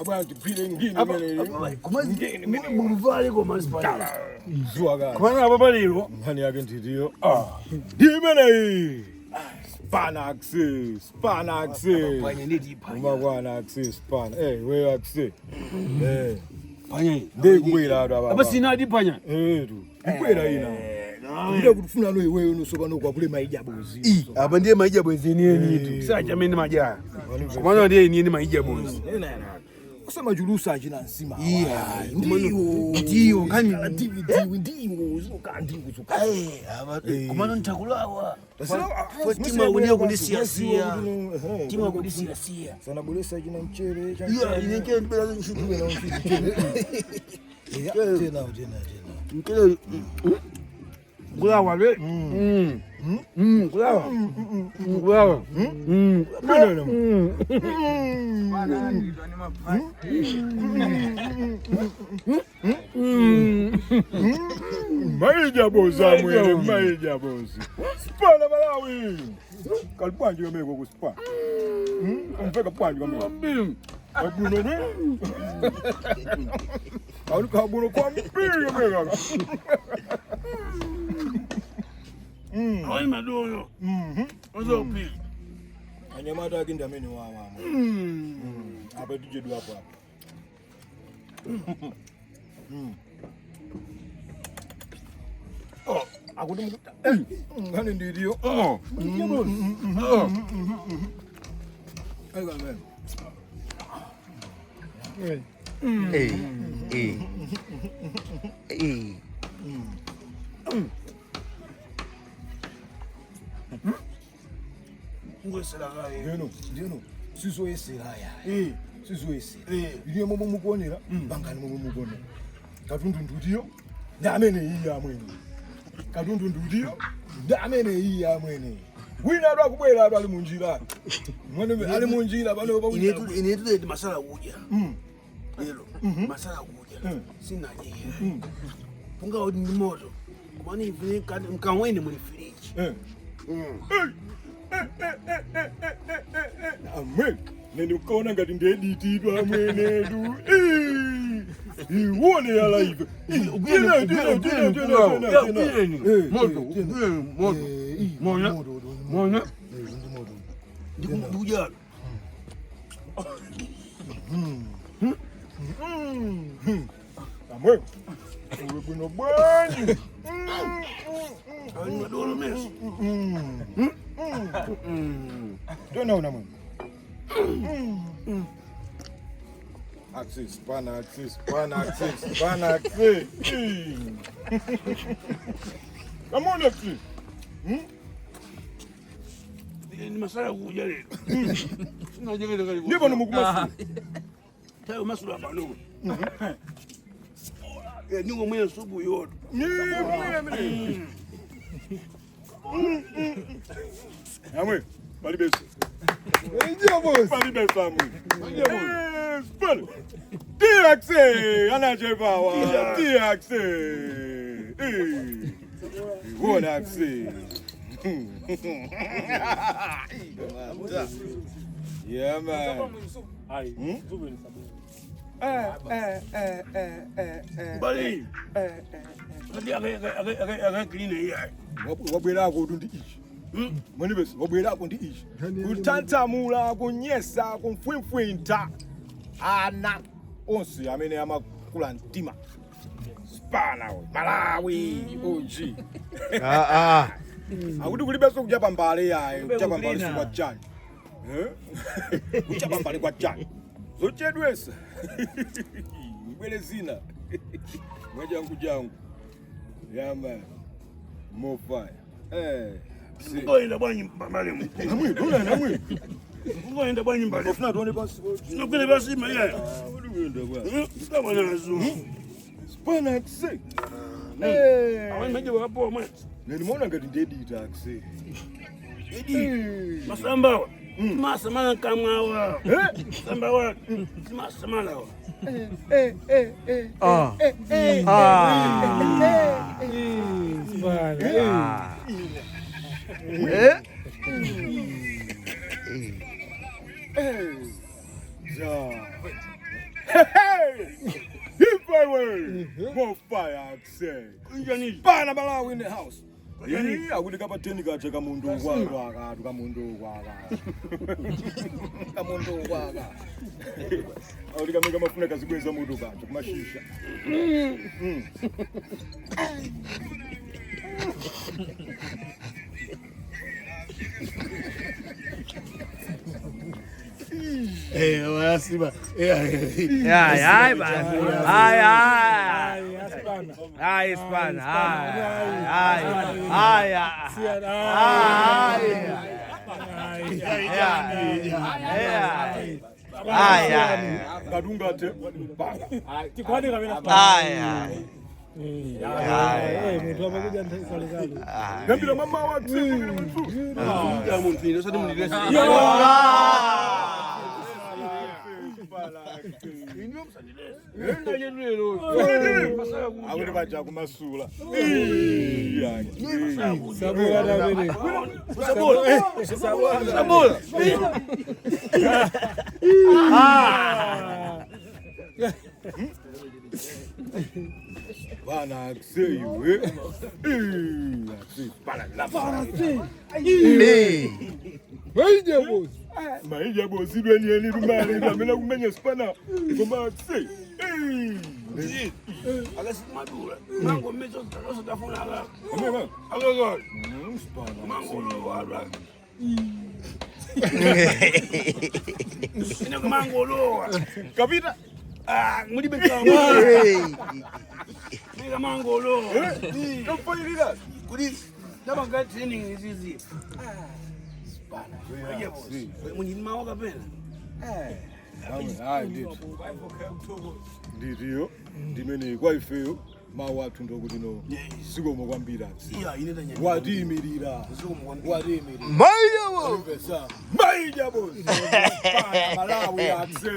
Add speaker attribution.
Speaker 1: Abwana tigwire ngini imene.
Speaker 2: Koma muvale koma sipana.
Speaker 1: Zuwa kale.
Speaker 2: Koma apa palero.
Speaker 1: Nkhani yake nditiyo. Ah. Ndi imeneyi. Spana akse, spana akse.
Speaker 2: Panya nditi panya.
Speaker 1: Umakwana akse spana. Eh, wewe akse. Eh,
Speaker 2: Panya.
Speaker 1: ndikubwera atu apa.
Speaker 2: Apa sina adi panya.
Speaker 1: Eh, tu. Ikwera ina. Ndida kutufuna no iweyo nosopano kwakule maijabozi.
Speaker 2: I apa ndiye maija bwezi enieni tu. Sacha amene maja. Koma ndiye enieni maija bwezi.
Speaker 1: Usamajulusa achina nsima.
Speaker 2: Iya,
Speaker 1: ndiwo.
Speaker 2: Ndiwo nkhani.
Speaker 1: Ndiwo ndiwo zinokaa ndiwo zokaa.
Speaker 2: Komano ntakulawa. Tima kunia kundisiyasiya. Tima kundisiyasiya.
Speaker 1: Sanabulesa china mchere
Speaker 2: Iya, ine mchere ndibera ntchito.
Speaker 1: Tena tena tena.
Speaker 2: Mchere. Kulawa le. Kulawa. Kulawa.
Speaker 1: Maijabozi amwene maijabozi. Spana Malawi. Kalipwanji kameko kuspa. Umfeka pwanji kameko. Abuno ne. Aluka abuno kwa mpira kameko.
Speaker 2: Ayi madoyo. Ozopi.
Speaker 1: Anyamata ake ndi amene wawa. Apa tijedu apo apo. Oh, akuti mukuta. Ngani ndiriyo. Oh. Ayi kamene.
Speaker 3: Eh, eh. Eh.
Speaker 2: Ngwesela kaye.
Speaker 1: Ndino, ndino. Sizoyesera ya. Sizoyesera. Iliyo momwe mukuonera, pangani momwe mukuonera. Katundu ndutiyo, ndi amene iye amwene. Katundu ndutiyo, ndi amene iye amwene. Wina adu akubwera adu ali munjira. Mwene ali munjira pano pa
Speaker 2: Inetu inetu ndi masala kudya. Lero masala kudya. Sinaje. Punga udi ndi moto. Kumani ivine mkamwene muli firiji.
Speaker 1: Amwe, nende ukaona ngati ndeditidwa amwenedu. Iwone ya live. Tena tena tena tena tena.
Speaker 2: Moto, moto. Moto. Moto. Ndikudya.
Speaker 1: Amwe. Uri kuno bwanji.
Speaker 2: Ayi madolo mesi.
Speaker 1: Tena una mwe. Axis, pana axis, pana axis, pana axis. Come on, axis.
Speaker 2: Ndi masala kudya lero. Sinaje kale kale.
Speaker 1: Ndipo nomukumasu.
Speaker 2: Tayo masula pano. Ningo mwene subu yoto.
Speaker 1: Amwe, balibesa. Balibesa amwe. Eh, spana. TXA, anachepawa. TXA. Eh. Iwona axis. Yeah, man.
Speaker 2: Bali. Adi ake clean iya.
Speaker 1: Wabwerako tu ndi ichi. Mwenipesi wabwerako ndi ichi. Kutanthamula, kunyesa, kumfwimfwinta ana onse amene amakula mtima. Spana we, Malawi, OG.
Speaker 3: Ah ah.
Speaker 1: Akuti kulibenso kuchapa mbale yayi, kuchapa mbale sikwa chani. Eh? Kuchapa mbale kwa chani. Zochedwesa. Mbwele zina. Mwajangu jangu. Yeah man. More fire. Eh.
Speaker 2: Ngoenda bwanyi mbale mu.
Speaker 1: Amwe, dona namwe.
Speaker 2: Ngoenda bwanyi mbale.
Speaker 1: Ofuna tuone basi.
Speaker 2: Sinokele basi maya.
Speaker 1: Ulikuenda bwana.
Speaker 2: Kama nazo.
Speaker 1: Spana akse. Eh.
Speaker 2: Awe meje wapo mwe.
Speaker 1: Nilimuona ngati ndedita akse.
Speaker 2: Edi. Masamba wa. Masamala kamwa wa. Samba wa. Masamala wa.
Speaker 3: Ah. Ah. Ah. Eh?
Speaker 1: Ja. Ife more fire akse. Pana Malawi in the house. Akuti kapateni kache kamundu kwaka akatu kamundu kwaka. Kamundu kwaka. Akuti kamwe kamafuna kazibweza mutu kacho kumashisha.
Speaker 2: Wayasiba.
Speaker 3: Hayi hayi basi. Hayi hayi. Hayi sipana. Hayi. Hayi. Hayi. Hayi. Hayi. Hayi.
Speaker 1: Kadungate.
Speaker 4: Tikwani kapena.
Speaker 3: Hayi.
Speaker 4: Munthu amakuja nthawi.
Speaker 1: Gambira mama wa
Speaker 2: Ya munthu ine osati mundilese.
Speaker 1: Akuti paja kumasula.
Speaker 4: Sabula tamene.
Speaker 2: Sabola. Sabola.
Speaker 1: Bana akuseyiwe.
Speaker 3: Eh.
Speaker 4: Maija bosi.
Speaker 1: Maija bosi lweni lumali amene kumenya spana koma akuse.
Speaker 2: Akasimadula. Mango mmeso osatafuna aka.
Speaker 1: Amema.
Speaker 2: Akaka.
Speaker 1: Spana.
Speaker 2: Mango lowa. Ine kumango lowa.
Speaker 1: Kapita.
Speaker 2: Ah, mulibe kama.
Speaker 3: Eh.
Speaker 2: Ine mango lowa.
Speaker 1: Kafairira.
Speaker 2: Kuti ndabanga training izizi. Spana. Maija bosi. Munyi mawa kapena.
Speaker 1: Hayi ndithu. Nditiyo ndimene kwa ifeyo mawu athu ndokuti no zikomo kwambiri akuse.
Speaker 2: Iya ine tanya.
Speaker 1: Watiyimirira.
Speaker 2: Zikomo kwambiri.
Speaker 1: Watiyimirira.
Speaker 3: Maija bo.
Speaker 1: Maija bosi. Spana Malawi akuse.